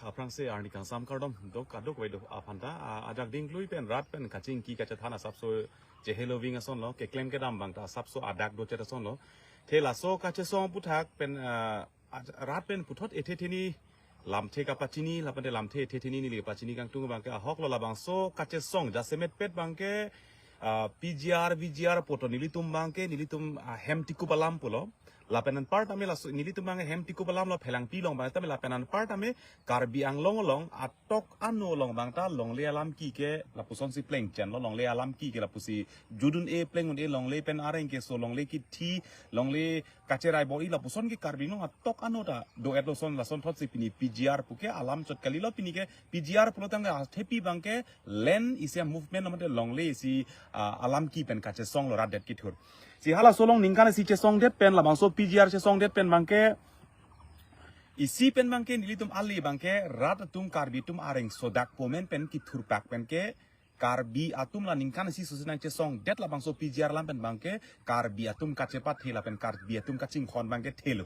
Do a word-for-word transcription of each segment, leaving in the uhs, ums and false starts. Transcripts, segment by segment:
Aphrangsi arni kangsam kardom do kadokave do aphanta, ah, ajak dingklui pen rat pen kachingki kachethan asapso chehelo ving asonlo, keklem kedam abang ta asapso adak dochet asonlo. The laso kachesong aputhak pen, ah, aj-, rat pen puthot ethe theni lamthe kapachini, lapente lamthe ethe theni neli pachini kangtung abangke ahoklo. Labangso kachesong jasemet pet abangke, ah, P G R, V G R poto nelitum abangke, nelitum, ah, hem tikup alam pulo. Lapen anparta me laso nelitum abangke hem tikup alamlo, phelangpi along abang tame, lapen anparta me Karbi Anglong along atok ano along abang ta longle alam ki ke lapusonsi plengchenlo, longle alam ki ke lapusi judun-e pleng un-e, longle pen areng keso, longle kithi, longle kacherai bor-i lapuson ke Karbi Anglong atok ano ta do-etlo. Son lasonthotsi pini P G R puke alam chot kalilo, pini ke P G R pulo tangte athepi abangke land isi a-movement mate longle isi, ah, alam ki pen kachesonglo rat det kethur. Si halaso along ningkan isi chesongdet pen, labangso P G R chesongdet pen abangke isi pen abangke nelitum ale abangke rat atum Karbi atum areng sodak pomen pen kethurpak pen ke Karbi atum la ningkan isi sose nangchesongdet labangso P G R alam pen abangke Karbi atum kachepathe lapen Karbi atum kachinghon abangke thelo.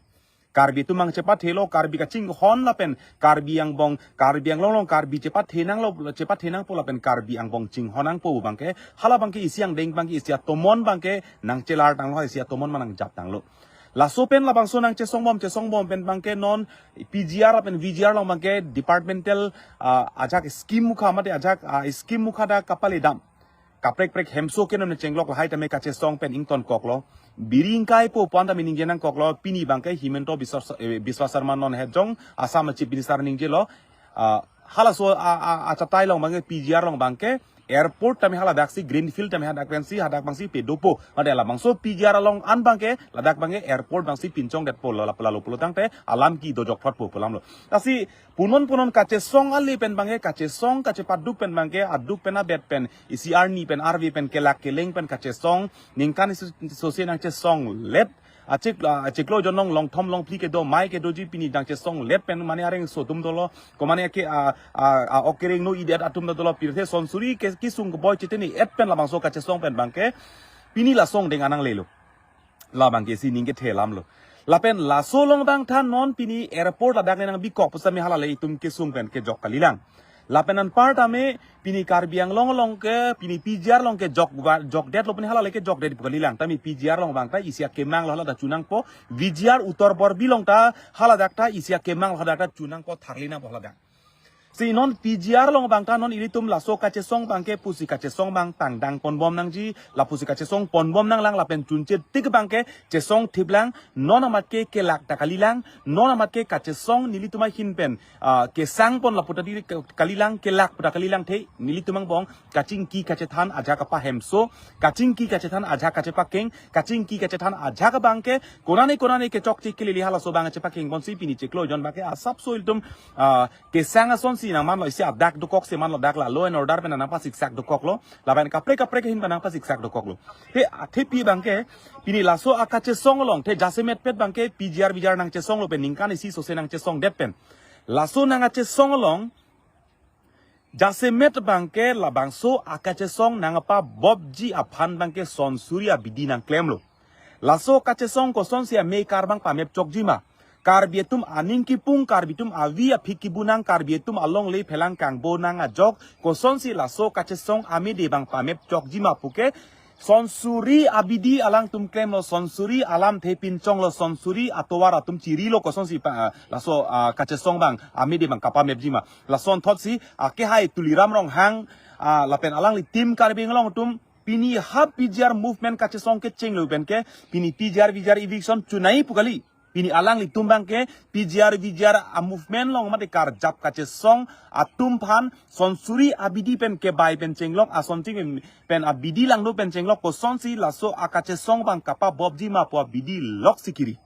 Karbi atum abang chepathelo, Karbi kachinghon lapen Karbi angbong, Karbi Anglong along Karbi chepathe nanglo, chepathe nangpo lapen Karbi angbong chinghon nangpo abangke, hala abangke isi angdeng abangke isi atomon abangke nangchelar tanglo, isi atomon ma nangjap tanglo. Laso pen labangso nangchesongbom, chesongbom pen abangke non P G R lapen V G R along abangke departmental, ah, ajak scheme mukha mate ajak, ah, scheme mukha ta kapaledam. Kaprek prek hemso kenom ne chenglok lahai tame kachesong pen ingtonkoklo. Biri ingkai po puan tame ningje nangkoklo, pini abangke Himanta Biswa, eh, Biswa Sarma non hejong Assam Chief Minister ningjelo. Ah, halaso a, a, achatai along abangke P G R along abangke airport tame haladaksi greenfield tame hadak pensi hadak abangsi pedopo. Mate labangso P G R along an abangke ladak abangke airport abangsi pinchongdetpo lo, lap-, lalo pulo tangte alam ki dojokthotpo pu alamlo. Lasi punon punon kachesong ale pen abangke, kachesong kachepaduk pen abangke, aduk pen abet pen, isi arni pen arve pen kelak keleng pen kachesong, ningkan isi sose nangchesonglet. Achik, ah, achiklo jonong longthom longphli kedo, mai kedoji pini nangchesonglet pen mane areng so atum dolo, komane ke, ah, ah, ah, okereng no idet atum dolo, pirthe sonsuri ke kisung keboi cheteni et pen labangso kachesong pen abangke, pini laso angdeng anang lelo. Labangke si ning kethe alamlo. Lapen laso along abang than non pini airport ladak ne nangbikok pusitame hala le itum kesung pen kejok kalilang. Lapen anparta me pini Karbi Anglong along ke, pini P G R along kejok va-, jokdetlo pini hala le kejokdet pu kalilang. Tame P G R along abang ta isi akemang lo hala ta chunangpo, V G R utor borbi along ta haladak ta isi akemang lo hadak ta chunangpo, tharli nangpo haladak. Si non P G R along abang ta non ilitum laso kachesong abangke pusi kachesong abang tangdang ponbom nangji, lapusi kachesong ponbom nanglang lapen chunche tik abangke chesong thiplang, non amat ke kelak ta kalilang, non amat ke kachesong nelitum ahin pen, ah, kesang pon lapu ta diri ke-, kalilang, kelak pu ta kalilang the, nelitum angbong kachingki kachethan ajak kapahemso, kachingki kachethan ajak kachepakeng, kachingki kachethan ajak abangke, konane konane kechokche kelele halaso abang chepakeng ponsi pini chiklo jon abangke asapso ilitum, ah, kesang asonsi nangmanlo, isi adak dokok si manlo, dak la law and order pen nangpasiksak dokoklo, lapen kaprek kaprek ahin pen nangpasiksak dokoklo. He, athepi abangke, pini laso akachesong along, the jasemet pet abangke, P G R V G R nangchesonglo pen, ningkan isi sose nangchesongdet pen. Laso nangkachesong along, jasemet abangke labangso akachesong nangpabopji aphan abangke sonsuri abidi nangklemlo. Laso kachesong kosonsi amekar abang pamep chokjima. Karbi atum aning kipung, Karbi atum avi aphik kibunang, Karbi atum alongle phelang kangbo nang ajok, kosonsi laso kachesong amede abang pamep chokjima puke, sonsuri abidi alangtum klemlo, sonsuri alamthe pinchonglo, sonsuri atovar atum chirilo, kosonsi pa, ah, laso, ah, kachesong abang amede abang kapamepjima. Lasonthotsi, ah, akehai Tuliram Ronghang, ah, lapen alangli team Karbi Anglong atum, pini ha P G R movement kachesong kechenglo penke, pini P G R V G R eviction chonai pu kali. Pini alanglitum abangke P G R V G R a-movement along mate karjap kachesong atum aphan sonsuri abidi pen kebai pen chenglok, asonting pen, pen abidi langno pen chenglok, kosonsi laso akachesong abang kapabopjima pu abidi lok sikiri.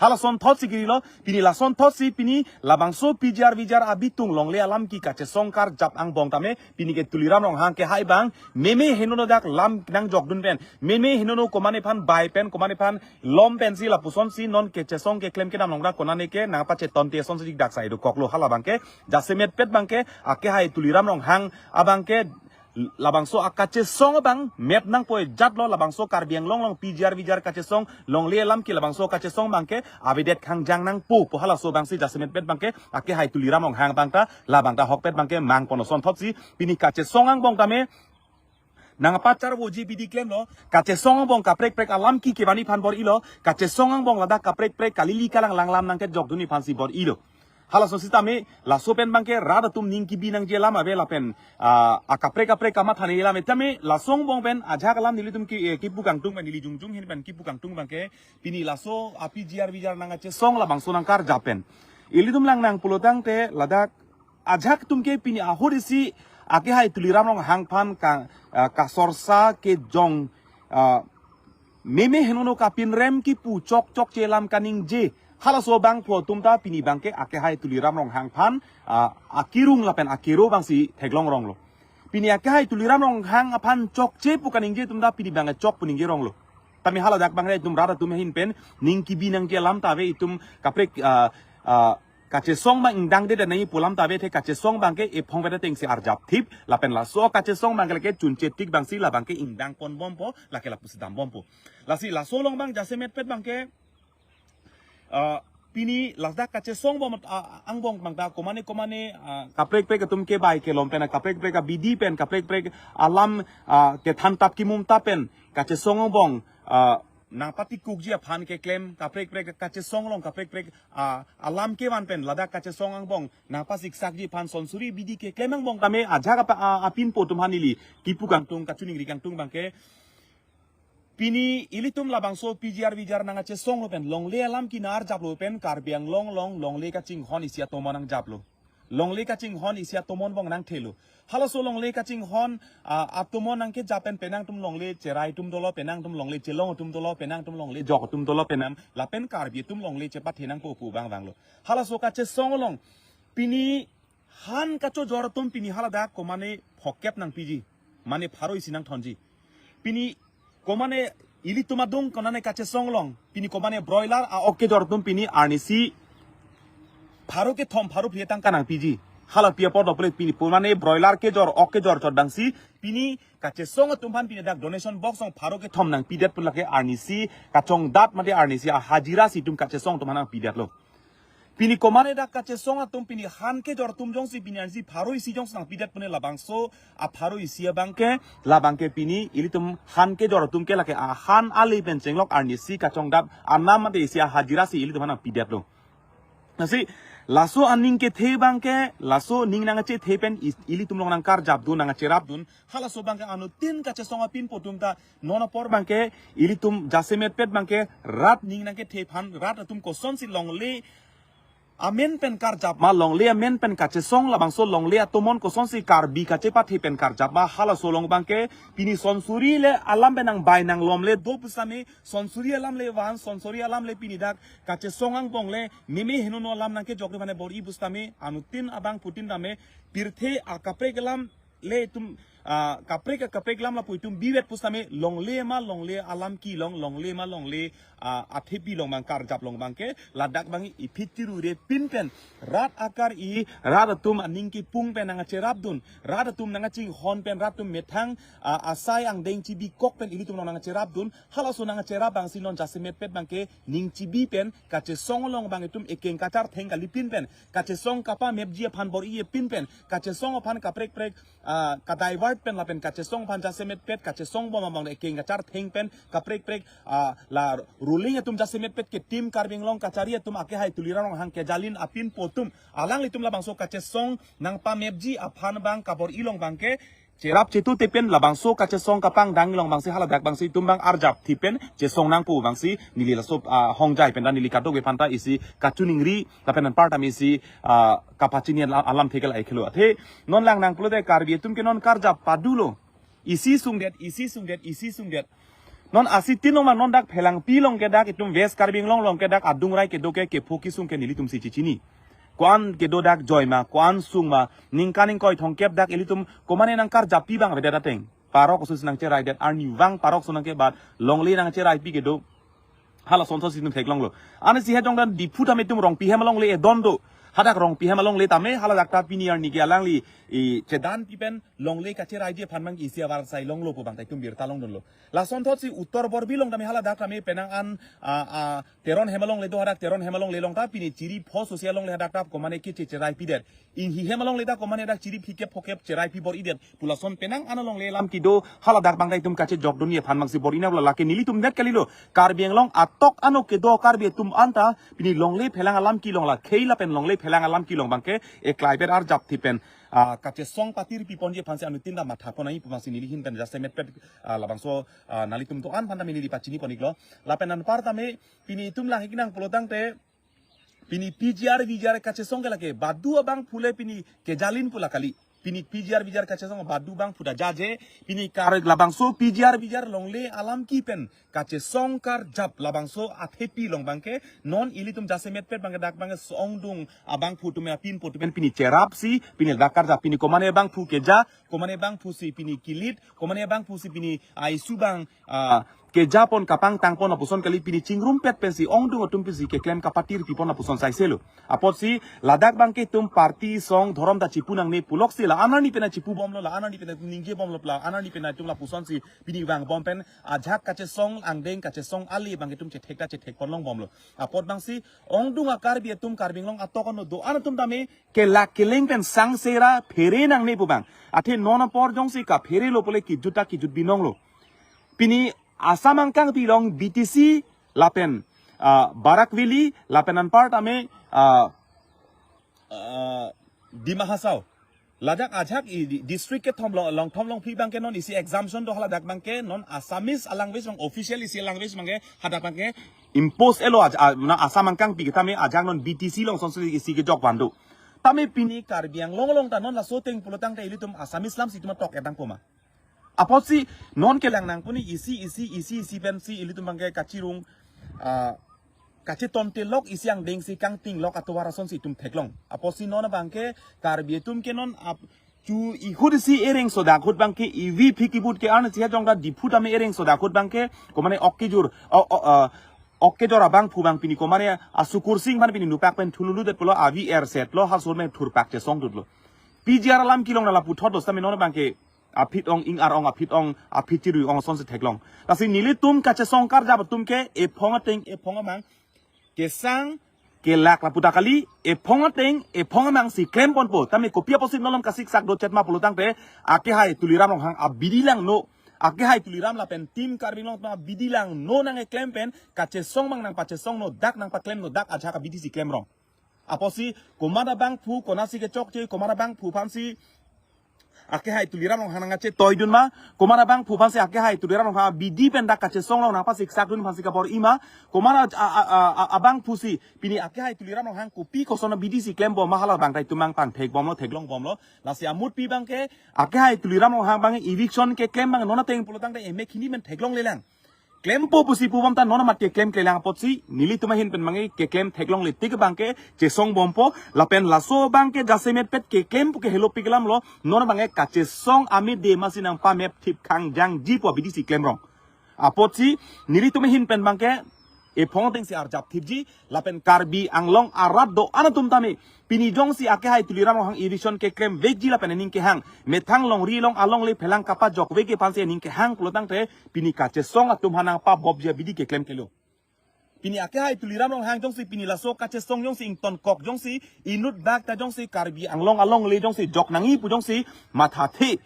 Halasonthot sikirilo, pini lasonthotsi pini labangso P G R V G R abitung longle alam ki kachesong karjap angbong tame, pini ke Tuliram Ronghang akehai abang, meme henono dak lam nangjokdun pen, meme henono komane aphan bai pen, komane aphan lom pensi lapusonsi non kechesong keklem kedam along dak konane ke nangpachetonte asonsi dak sai dokoklo, hala abangke jasemet pet abangke akehai Tuliram Ronghang abangke labangso akachesong abang mep nangpo, jatlo labangso Karbi Anglong along P G R V G R kachesong, longle alam ke labangso kachesong abangke avedet khangjang nangpo pu halaso abangsi jasemetpet abangke akehai Tuliram Ronghang abangta labangta ahokpet abangke mang pon asonthotsi pini kachesong angbong tame nangpacharvoji abidi klemlo, kachesong angbong kaprek kaprek alam ki kevangji aphan bor-ilo, kachesong angbong ladak kaprek kaprek kalili kalang langlam nangkejokdunji aphansi bor-ilo. Halaso sitame laso pen abangke rat atum ning kebi nangji alam ave lapen ah, akaprek kaprek kamatha nangji alam ave tame laso angbong pen ajahak alam nelitum ki, eh, kipu kangtung pen neli jongjong ahin pen kipu kangtung abangke pini laso a-P G R V G R nangkachesong labangso nangkarjap pen ilitum lang nang pulotangte ladak ajahak atum ke pini ahut isi akehai Tuliram Ronghang aphan ka, ah, kasorsa kejong, ah, meme henono kapinrem kipu chokchokche alam kaningje. Halaso abangphu atum ta pini abangke akehai Tuliram Ronghang aphan, ah, akirung lapen akero abangsi theklong ronglo. Pini akehai Tuliram Ronghang aphan chokche pu kaningje atum ta pini abangke chok pu ningje ronglo. Tame haladak abang itum rat atum ahin pen ning kebi nangji alam ta ave, itum kaprek, ah, ah, kachesong abang ingdangdedet nangji pu alam ta ave, athe kachesong abangke ephong vet atengsi arjapthip lapen laso kachesong abangke lake chunche tik abangsi labangke ingdang ponbompo, lake lapusi dambompo. Lasi laso along abang jasemetpet abangke, ah, pini ladak kachesong bom, ah, angbong abangta komane komane, ah, kaprek kaprek atum kebai kelom pen, kaprek kaprek abidi pen, kaprek kaprek alam, ah, kethan tap kimum tap pen kachesong angbong, ah, nangpatikukji aphan keklem, kaprek kaprek kachesong along kaprek kaprek, ah, alam kevan pen ladak kachesong angbong nangpasiksakji aphan sonsuri abidi keklem angbong tame ajahak apa, ah, apinpo atum aphan neli kipu kangtung kachiningri kangtung abangke pini ilitum labangso P G R V G R nangkachesonglo pen longle alam ki nang-arjaplo pen Karbi Anglong along longle kachinghon isi atomon nangjaplo. Longle kachinghon isi atomon angbong nangthelo. Halaso longle kachinghon, ah, atomon nangkejap pen penang atum longle cherai atum dolo, penang atum longle chelong atum dolo, penang atum longle jok atum dolo, penang lapen Karbi atum longle chepathe nangpo pu abang vanglo. Halaso kachesong along pini han kachojor atum pini haladak komane phokep nangpiji, mane pharo isi nangthonji. Pini komane ilitum adung konane kachesong along pini komane broiler a-ok kejor atum pini arnisi pharo kethom pharo phli atangka nangpiji. Hala pi apot dople pini komane broiler kejor ok kejor chot abangsi pini kachesong atum aphan pini dak donation box along pharo kethom nangpidet pu lake arnisi kachongdat mate arnisi ahajira si itum kachesong atum aphan nangpidetlo. Pini komane dak kachesong atum pini han kejor atum jongsi pini arnisi pharo isi jongsi nangpidet pune labangso apharo isi abangke, labangke pini ilitum han kejor atum ke lake ahan ale pen chenglok arnisi kachongdat anam mate isi ahajira si ilitum aphan nangpidetlo. Lasi laso aning kethe abangke, laso ning nangkachethe pen is-, ilitum along nangkarjapdun nangkacherapdun. Halaso abangke anuttin kachesong apinpo atum ta non apor abangke ilitum jasemetpet abangke rat ning nangkethe aphan rat atum kosonsi longle amen pen karjap ma, longle amen pen kachesong labangso longle atomon kosonsi Karbi kachepathe pen karjap ma, halaso along abangke pini sonsuri le alam pen nangbai nanglomle do pusitame sonsuri alam le van, sonsuri alam le pini dak kachesong angbong le meme henono alam nangkejokri mane bor-i pusitame anuttin abangphutin tame pirthe akaprek alam le itum, ah, kaprek kaprek alam lapu itum bivet pusitame longle ma longle alam kelong, longle ma longle, ah, athepi along abang karjap along abangke ladak abang iphi chirure pin pen rat akar-i rat atum aning kipung pen nangkacherapdun, rat atum nangkachinghon pen rat atum methang, ah, asai angdeng chibikok pen ilitum along nangkacherapdun. Halaso nangkacherap abangsi non jasemetpet abangke ning chibi pen kachesong along abang itum ekeng kachartheng kalipin pen kachesong kapamepji aphan bor-i pin pen kachesong aphan kaprek kaprek, ah, kadivert pen lapen kachesong aphan jasemetpet kachesong bom abang ekeng kachartheng pen kaprek kaprek, ah, la ruling atum jasemetpet ke Team Karbi Anglong kachari atum akehai Tuliram Ronghang kejalin apinpo atum alanglitum labangso kachesong nangpamepji aphan abang kabor-i along abangke cherap chetute pen labangso kachesong kapangdang along abangsi haladak abangsi itum abang arjapthip pen chesong nangpo abangsi neli laso, ah, hongjai pen dan neli kadokave aphanta isi kachiningri lapen anparta isi, ah, kapachini alam, alam thekel ai khelo. Athe non lang nang pulote Karbi atum ke non karjap padulo. Isi sungdet, isi sungdet, isi sungdet. Non asi tin along ma non dak Phelangpi along ke dak itum West Karbi Anglong along ke dak adung rai kedo ke kepho kesung ke nelitum si chichini. Ko-an kedo dak joi ma, ko-an sung ma, ningkan ingkoi thomkep dak ilitum komane nangkarjappi abang avedet ateng. Parok aso si nangcheraidet, arnivang parok aso nangkebat, longle nangcheraipi kedo. Hala asonthotsi itum theklonglo. Ansi hejong dan Diphu tame itum Rongpi hem alongle edon do. Hadak Rongpi hem alongle tame haladak ta pini arni ke alangli i chedan pipen longle kacheraiji aphan mang isi avarsai longlo pu bang ta itum birta longdunlo. Lasonthotsi Uttar Borbil along tame haladak tame penang an a, a, Teron hem alongle do, hadak Teron hem alongle along ta pini chiri pho sosi alongle hadak ta komane keche cherai pidet. Inghi hem alongle ta komane dak chiri phikep phokep cherai pi bor-idet pu lason penang an alongle alam kedo haladak bang ta itum kachejokdunji aphan mangsi bor-ina pu la lake nelitum det kalilo. Karbi Anglong atok ano kedo Karbi atum anta pini longle phelang alam kelong la khei lapen longle phelang alam kelong bang ke eklai ber arjap thi pen, ah, kachesong patir piponji aphansi anuttin ta matha pon ai pu mangsi neli ahin pen jasemet pet, ah, labangso, ah, nanglitum do-an aphan ta neli pachini pon-iklo. Lapen anpar tame pini itum lang hik nang pulo tangte pini P G R V G R kachesong ke lake badu abangphu le pini kejalin pu la kali. Pini P G R V G R kachesong badu abangphu ta jaje, pini kar labangso P G R V G R longle alam ke pen kachesong karjap labangso athepi along bang ke non ilitum jasemet pet bang ke dak bang ke songdung abangphu atum apin po atum pini cherapsi pini dak karjap, pini komane abangphu keja, komane abangphusi pini kilit, komane abangphusi pini aisu bang, ah, keja pon kapangtang pon lapuson kali, pini chingrum pet pensi ongdung atum pensi keklem kapatir pipon lapuson saiselo. Apotsi ladak bang ke itum party song dhorom ta chipu nangne puloksi la-an arni pen chipu bomlo, la-an arni pen ningje bomlo, la-an arni pen itum lapusonsi pini vang bom pen ajak kachesong angdeng kachesong ali bang itum chethek ta chethek pon long bomlo. Apot bangsi ongdung a Karbi atum Karbi Anglong atok ano do-an atum tame kelak keleng pen sangsera phere nangne pu bang. Athe non apor jongsi kapherelo pule kejut ta kejut binonglo. Pini Assam angkangpi along B T C lapen, ah, Barak Valley lapen anpar tame, ah, ah, Dima Hasao. Ladak ajak i di-, district kethom long, longthom longphli bang ke non isi exemption do, haladak bang ke non Assamese a language bang official isi language bang ke hadak bang ke impose elo aj-, a, na Assam angkangpi ke tame ajak non B T C along sonsi isi kejok vandu. Tame pini Karbi Anglong along ta non laso ateng pulo tangte ilitum Assamese lamsi itum tok etang poma. Apotsi non kelang nang puni isi, isi, isi, isi pensi ilitum bang ke kachirung, ah, kachetonte lok isi angdengsi kangting lok atovar asonsi itum theklong. Apotsi non bang ke Karbi atum ke non ap-, chu ihut isi ereng sodak ahut bang ke ivi phiki but ke arni siha jong ta Diphu tame ereng sodak ahut bang ke komane ok kejor, o, o, ah, ok kejor abangphu bang pini komane a Sukur Sing aphan pini nupak pen thululu det pulo avi erset lo, hasor me thurpak chesong dutlo. P G R alam kelong na lapu thot do sami non bang ke aphi ong ing ar ong, aphi ong, aphi chirui ong asonsi theklong. Lasi nelitum kachesong karjap atum ke ephong ateng ephong amang kesang kelak lapu ta kali, ephong ateng ephong amangsi klem ponpo. Tame kopi apotsi nolom kasiksak do chet ma pulo tangte akehai Tuliram Ronghang abidi langno, akehai Tuliram lapen Team Karbi Anglong abidi langno nangkeklem pen kachesong bang nangpachesongno dak nangpaklemno dak ajak abidi si klem rong. Apotsi komat abangphu konatsi kechokche, komat abangphu aphansi akehai Tuliram Ronghang nangkachetoidun ma, komat abangphu aphansi akehai Tuliram Ronghang abidi pen dak kachesong along nangpasiksakdun aphansi kabor-i ma, komat a, a, a, a, abangphusi pini akehai Tuliram Ronghang kopi koson abidi si klem bom ma hala bang ta itum mang pangthek bomlo, theklong bomlo. Lasi amutpi bang ke akehai Tuliram Ronghang bang eviction keklem bang non ateng pulo tangte emek hini men theklonglelang. Klempo pusi pu bom ta non amat keklem klelang apotsi nelitum ahin pen bang ke keklem theklongle tik bang ke chesong bompo lapen laso bang ke jasemet pet keklem pu ke helopik alam lo, non bang ke kachesong amide masi nangpamep thip khangjangji pu abidi si klem rong. Apotsi nelitum ahin pen bang ke ephong atengsi arjap thipji lapen Karbi Anglong arat do-an atum tame pini jongsi akehai Tuliram Ronghang eviction keklem vekji lapen aning kehang methang longri along alongle phelang kapajok vek aphansi aning kehang pulo tangte pini kachesong atum aphan nangpabopji abidi keklem kelo. Pini akehai Tuliram Ronghang jongsi pini laso kachesong jongsi ingtonkok jongsi inut bak ta jongsi Karbi Anglong alongle jongsi jok nangji pu jongsi mathathe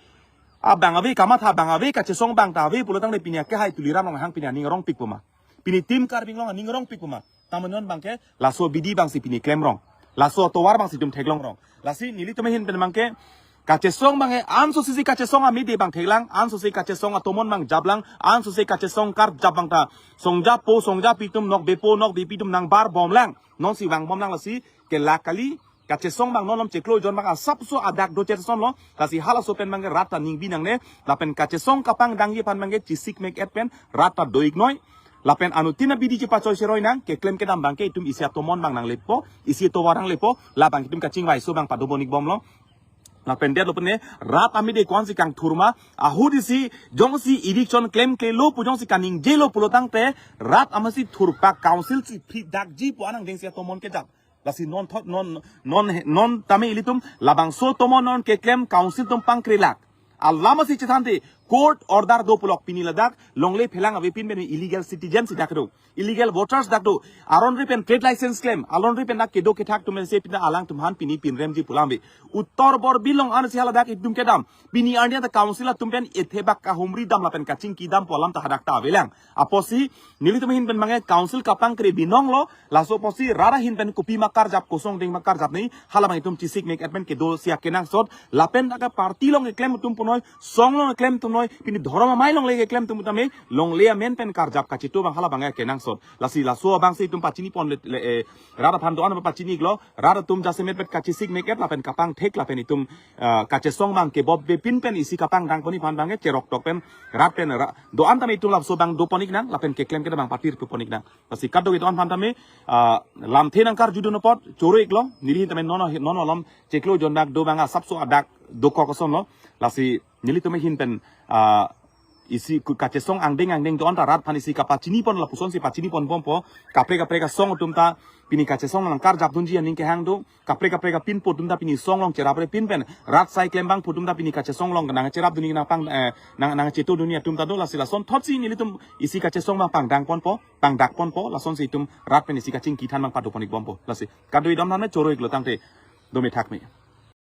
abang ave, kamatha abang ave, kachesong bang ta ave pulo tangte pini akehai Tuliram Ronghang pini aning rongpik poma. Pini Team Karbi Anglong aning rongpik poma. Tame non bang ke laso abidi bangsi pini klem rong. Laso atovar bangsi itum theklong rong. Lasi nelitum ahin pen bang ke kachesong bang ke ansosi si kachesong amide bang theklang, ansosi kachesong atomon bang japlang, ansosi kachesong karjap bang ta songjapo songjapi atum, nokbepo nokbepi atum nangbar bomlang. Nonsi vang bomlang lasi kelak kali. Kachesong bang nolom chiklo jon bang asapso adak do chesong lo. Lasi halaso pen bang ke rat ta ningbi nangne. Lapen kachesong kapangdangji aphan bang ke chisik mek et pen rat ta do-iknoi. Lapen anuttin abidi chepachoi cheroi nang, keklem kedam bang ke itum isi atomon bang nanglepo, isi atovar nanglepo, la bang itum kachingvaiso bang pado bon-ik bomlo. Lapen detlo pene rat amide ko-ansi kangthur ma, ahut isi jongsi eviction klemklelo pu jongsi kaningjelo pulo tangte rat amatsi thurpak council si phidakji pu anang dengsi atomon kejap. Lasi non thot non non non tame ilitum labangso tomo non keklem council atum pangkrelak. Alam asi chethan te court order do pulok pini ladak longle phelang ave pin pen illegal citizen si dak do. Illegal voters dak do. Aron ri pen trade license klem. Aron ri pen dak kedo kethak atum si pin alangtum aphan pini pinremji pu alam ave. Uttar Borbil along ansi haladak itum kedam. Pini arni ta council atum pen ethe bak kahumri dam lapen kachingki dam pu alam ta hadak ta avelang. Apotsi nelitum ahin pen abang ke council kapangkre binong lo, laso apotsi rat ahin pen kopi ma karjap, kosong ding ma karjap ne, halabang itum chesik mek et pen kedo si akenangsot, lapen dak party along keklem atum punoi, song along keklem atum punoi, pini dhorom amei along le keklem atum tame, longle amen pen karjap kachitu abang halabang akenangsot. Lasi laso abang si itum pachini pon le, le, eh, rat aphan do-an pachini iklo, rat atum jasemet pen kachesik mek et lapen kapangthek lapen itum, ah, kachesong abang kebop ave pin pen isi kapangdang pon-i aphan abang ke cherok tok pen rat pen ra-, do-an tame itum laso abang do pon-ik nang lapen keklem kedam abang patir tu pon-ik nang. Lasi kadokave do-an aphan tame, ah, lamthe nangkarju dun apot choro iklo, neli ahin tame non non malom chiklo jon dak do abang asapso adak dokok ason lo. Lasi nelitum ahin pen, ah, isi ku-, kachesong angdeng angdeng do-an ta rat aphan isi kapachini pon lapuson si pachini pon bompo, kaprek kaprek asong atum ta pini kachesong nangkarjap dunji aning kehang do, kaprek kaprek apinpo atum ta pini song along cherapre pin pen, rat sai klem abangpo atum ta pini kachesong along nangcherap dunji nangpang, eh, nang, nangchetu dunji atum ta do. Lasi lason thotsi nelitum isi kachesong abang pangdang ponpo, pangdak ponpo, lasonsi itum rat pen isi kachingki than abang pado pon-ik bompo. Lasi kadokave do-an aphan choro iklo tangte, dome thakme.